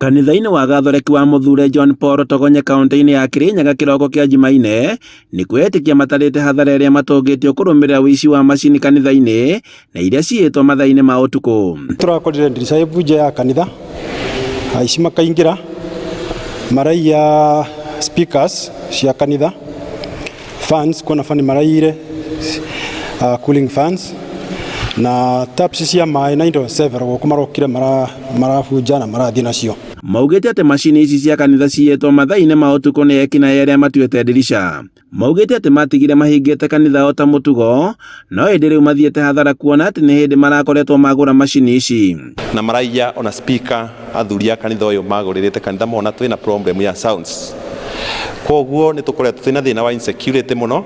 Kanitha-inĩ wa Gathoreki wa Mũthure John Paul Togonye kaunti-inĩ ya Kirinyaga kĩroko kĩa Jumaine nĩ kwĩĩtĩkia matarĩte hathara ĩrĩa matũngĩtio kũrũmĩrĩra ũici wa macini kanitha-inĩ na iria ciĩtwo mathaa-inĩ ma ũtukũ. Tũrakorire ndirica ĩbunje ya kanitha, aici makaingĩra maraiya speakers cia kanitha, fans kwĩna fan maraiyire, cooling fans na taps cia maĩ na indo several gũkũ marokire marabunja na marathiĩ nacio. Maugĩte atĩ macini ici cia kanitha ciyĩtwo mathaa-inĩ ma ũtukũ nĩ ekinaĩ arĩa matuĩte ndirica. Maugĩte atĩ matigire mahingĩte kanitha o ta mũtugo, no ĩndĩ rĩu mathiĩte hathara kuona atĩ nĩ hĩndĩ marakoretwo magũra macini ici. Na maraiya ona speaker athuri a kanitha ũyũ magũrĩrĩte kanitha mona twĩna problem ya sounds. Koguo nĩ tũkoretwo twĩna thĩna wa insecurity mũno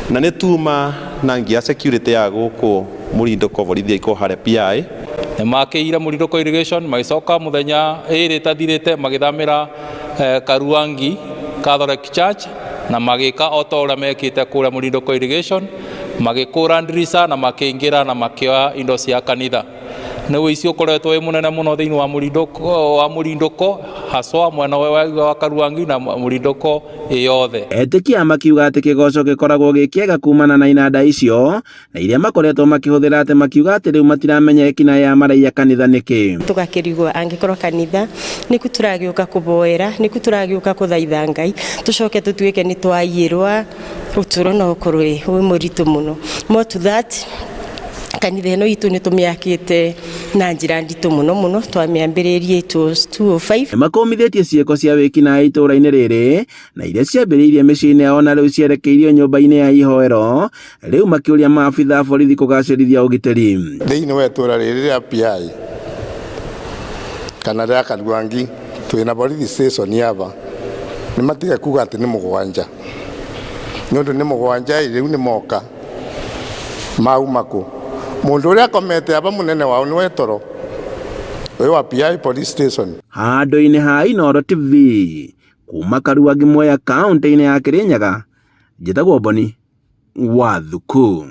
na nĩ tuma na nginya security ya gũkũ Mũrindũko borithi aiko harĩa PI. Nĩ makĩire Mũrindũko irrigation magĩcoka mũthenya ĩrĩ ĩtathirĩte magĩthamĩra Karuangi Catholic Church na magĩka o ta ũrĩa mekĩte kũrĩa Mũrindũko irrigation, magĩkũra ndirica na makĩingĩra na makĩoya indo cia kanitha. Nĩ ũici ũkoretwo wĩ mũnene mũno thĩinĩ wa Mũrindũko, wa Mũrindũko haswa mwena wa Karuangi na Mũrindũko ĩ yothe. Etĩkia makiuga atĩ kĩgoco gĩkoragwo gĩ kĩega kumana na inanda icio na iria makoretwo makĩhũthĩra atĩ makiuga atĩ rĩu matiramenya ekinaĩ a maraiya kanitha nĩkĩ. Tũgakĩrigwo angĩkorwo kanitha nĩku tũragĩũka kũboera, nĩku tũragĩũka kũthaitha Ngai, tũcoke tũtuĩke nĩ twaiyĩrwa, ũtũro no ũkorwo wĩ mũritũ mũno. More to that, kanitha ĩno itũ nĩ tũmĩakĩte na njĩra nditũ mũno mũno, twamĩambĩrĩirie it was 205. Nĩ makũmithĩtie ciĩko cia wĩkinaĩ itũũra-inĩ rĩrĩ na iria ciambĩrĩirie mĩciĩ-inĩ yao na rĩu cierekeirio nyũmba-inĩ ya ihoero, rĩu makĩũria maabitha a borithi kũgacĩrithia ũgitĩri. Thĩinĩ wa itũũra rĩrĩ rĩa Piai kana rĩa Karuangi twĩna borithi station aba, nĩ matige kuga atĩ nĩ mũgwanja, nĩ ũndũ nĩ mũgwanja ĩ rĩu nĩ moka mauma kũ? Mũndũ ũrĩa akomete aba mũnene wao nĩ wetoro ũyũ wa Piai police station. Handũ-inĩ ha Inooro TV, kuma Karuangi Mwea kaunti-inĩ ya Kirinyaga, njĩtagwo Boni wa Thuku.